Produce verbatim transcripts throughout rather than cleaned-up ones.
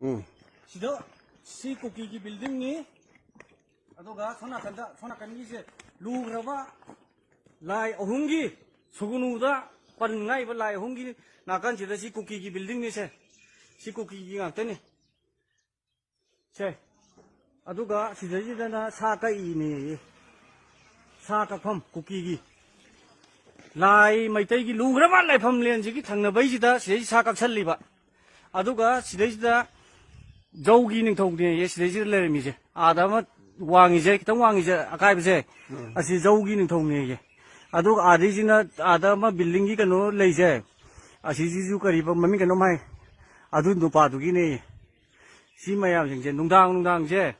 ꯎꯝ꯫ ꯁꯤꯗ, ꯁꯤ ꯀꯨꯀꯤꯒꯤ buildingꯅꯤ꯫ ꯑꯗꯨꯒ ꯁꯣꯝ ꯅꯥꯀꯟꯗ, ꯁꯣꯝ ꯅꯥꯀꯟꯒꯤꯁꯦ ꯂꯨꯈ꯭ꯔꯕ ꯂꯥꯏ ꯑꯍꯨꯝꯒꯤ ꯁꯨꯒꯨꯅꯨꯗ ꯄꯟꯉꯥꯏꯕ ꯂꯥꯏ ꯑꯍꯨꯝꯒꯤ ꯅꯥꯀꯟꯁꯤꯗ ꯁꯤ ꯀꯨꯀꯤꯒꯤ buildingꯅꯤ ꯁꯦ꯫ ꯁꯤ ꯀꯨꯀꯤꯒꯤ ꯉꯥꯛꯇꯅꯤ꯫ ꯁꯦ꯫ ꯑꯗꯨꯒ ꯁꯤꯗꯩꯁꯤꯗꯅ ꯁꯥ ꯀꯛꯏꯅꯦꯌꯦ꯫ ꯁꯥ ꯀꯛꯐꯝ ꯀꯨꯀꯤꯒꯤ꯫ ꯂꯥꯏ ꯃꯩꯇꯩꯒꯤ ꯂꯨꯈ꯭ꯔꯕ ꯂꯥꯏꯐꯝ ꯂꯦꯟꯁꯤꯒꯤ ꯊꯪꯅꯕꯩꯁꯤꯗ ꯁꯤꯗꯩ ꯁꯥ ꯀꯛꯁꯜꯂꯤꯕ꯫ ꯑꯗꯨꯒ ꯁꯤꯗꯩꯁꯤꯗ ꯖꯧꯒꯤ ꯅꯤꯡꯊꯧꯅꯦꯌꯦ ꯁꯤꯗꯩꯁꯤꯗ ꯂꯩꯔꯝꯃꯤꯁꯦ꯫ ꯑꯥꯗ ꯑꯃ ꯋꯥꯡꯉꯤꯁꯦ, ꯈꯤꯇꯪ ꯋꯥꯡꯉꯤꯁꯦ, ꯑꯀꯥꯏꯕꯁꯦ, ꯎꯝ꯫ ꯑꯁꯤ ꯖꯧꯒꯤ ꯅꯤꯡꯊꯧꯅꯦꯌꯦ꯫ ꯑꯗꯨꯒ ꯑꯥꯗꯩꯁꯤꯅ ꯑꯥꯗ ꯑꯃ buildingꯒꯤ ꯀꯩꯅꯣ ꯂꯩꯁꯦ, ꯑꯁꯤꯁꯤꯁꯨ ꯀꯔꯤꯕ ꯃꯃꯤꯡ ꯀꯩꯅꯣꯝ ꯍꯥꯏ, ꯑꯗꯨ ꯅꯨꯄꯥꯗꯨꯒꯤꯅꯦꯌꯦ꯫ ꯁꯤ ꯃꯌꯥꯝꯁꯤꯡꯁꯦ ꯅꯨꯡꯗꯥꯡ ꯅꯨꯡꯗꯥꯡꯁꯦ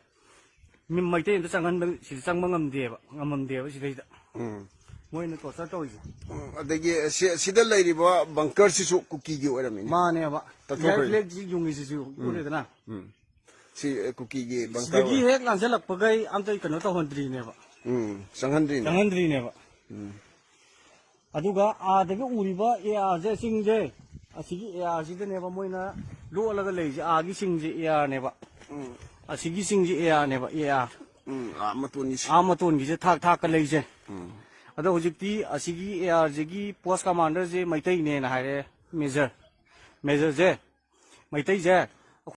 ꯃꯤ ꯃꯩꯇꯩ ꯑꯝꯇ ꯆꯪꯍꯟꯕ, ꯁꯤꯗ ꯆꯪꯕ ꯉꯝꯗꯦꯕ, ꯉꯝꯃꯝꯗꯦꯕ ꯁꯤꯗꯩꯗ꯫ ꯎꯝ꯫ ꯃꯣꯏꯅ torture ꯇꯧꯔꯤꯁꯦ꯫ ꯎꯝ, ꯑꯗꯒꯤ ꯁꯤ-, ꯁꯤꯗ ꯂꯩꯔꯤꯕ bunkerꯁꯤꯁꯨ ꯀꯨꯀꯤꯒꯤ ꯑꯣꯏꯔꯝꯃꯤꯅꯦ꯫ ꯃꯥꯅꯦꯕ꯫ ꯇꯠꯊꯣꯛꯈ꯭ꯔꯦ꯫ Air flag ꯁꯤ ꯌꯨꯡꯉꯤꯁꯤꯁꯨ ꯎꯝ꯫ ꯎꯔꯦꯗꯅ? ꯎꯝ꯫ ꯁꯤ, ꯑ, ꯀꯨꯀꯤꯒꯤ bunker ꯁꯤꯗꯒꯤ ꯑꯣꯏ-, ꯍꯦꯛ ꯂꯥꯟꯁꯤꯜꯂꯛꯄꯈꯩ ꯑꯝꯇ ꯀꯩꯅꯣ ꯇꯧꯍꯟꯗ꯭ꯔꯤꯅꯦꯕ꯫ ꯎꯝ, ꯆꯪꯍꯟꯗ꯭ꯔꯤꯅꯦ꯫ ꯆꯪꯍꯟꯗ꯭ꯔꯤꯅꯦꯕ꯫ ꯎꯝ꯫ ꯑꯗꯨꯒ ꯑꯥꯗꯒꯤ ꯎꯔꯤꯕ ARꯁꯦ, ꯆꯤꯡꯁꯦ, ꯑꯁꯤꯒꯤ ARꯁꯤꯗꯅꯦꯕ ꯃꯣꯏꯅ ꯂꯣꯠꯂꯒ ꯂꯩꯔꯤꯁꯦ꯫ ꯑꯥꯒꯤ ꯆꯤꯡꯁꯦ ARꯅꯦꯕ꯫ ꯎꯝ꯫ ꯑꯁꯤꯒꯤ ꯆꯤꯡꯁꯦ ARꯅꯦꯕ, AR꯫ ꯎꯝ, ꯑꯥ ꯃꯇꯣꯟꯒꯤꯁꯦ꯫ ꯑꯥ ꯃꯇꯣꯟꯒꯤꯁꯦ ꯊꯥꯛ ꯊꯥꯛꯀ ꯂꯩꯁꯦ꯫ ꯎꯝ꯫ ꯑꯗꯣ ꯍꯧꯖꯤꯛꯇꯤ ꯑꯁꯤꯒꯤ ARꯁꯤꯒꯤ post commanderꯁꯦ ꯃꯩꯇꯩꯅꯦꯅ ꯍꯥꯏꯔꯦ, major꯫ Majorꯁꯦ, ꯃꯩꯇꯩꯁꯦ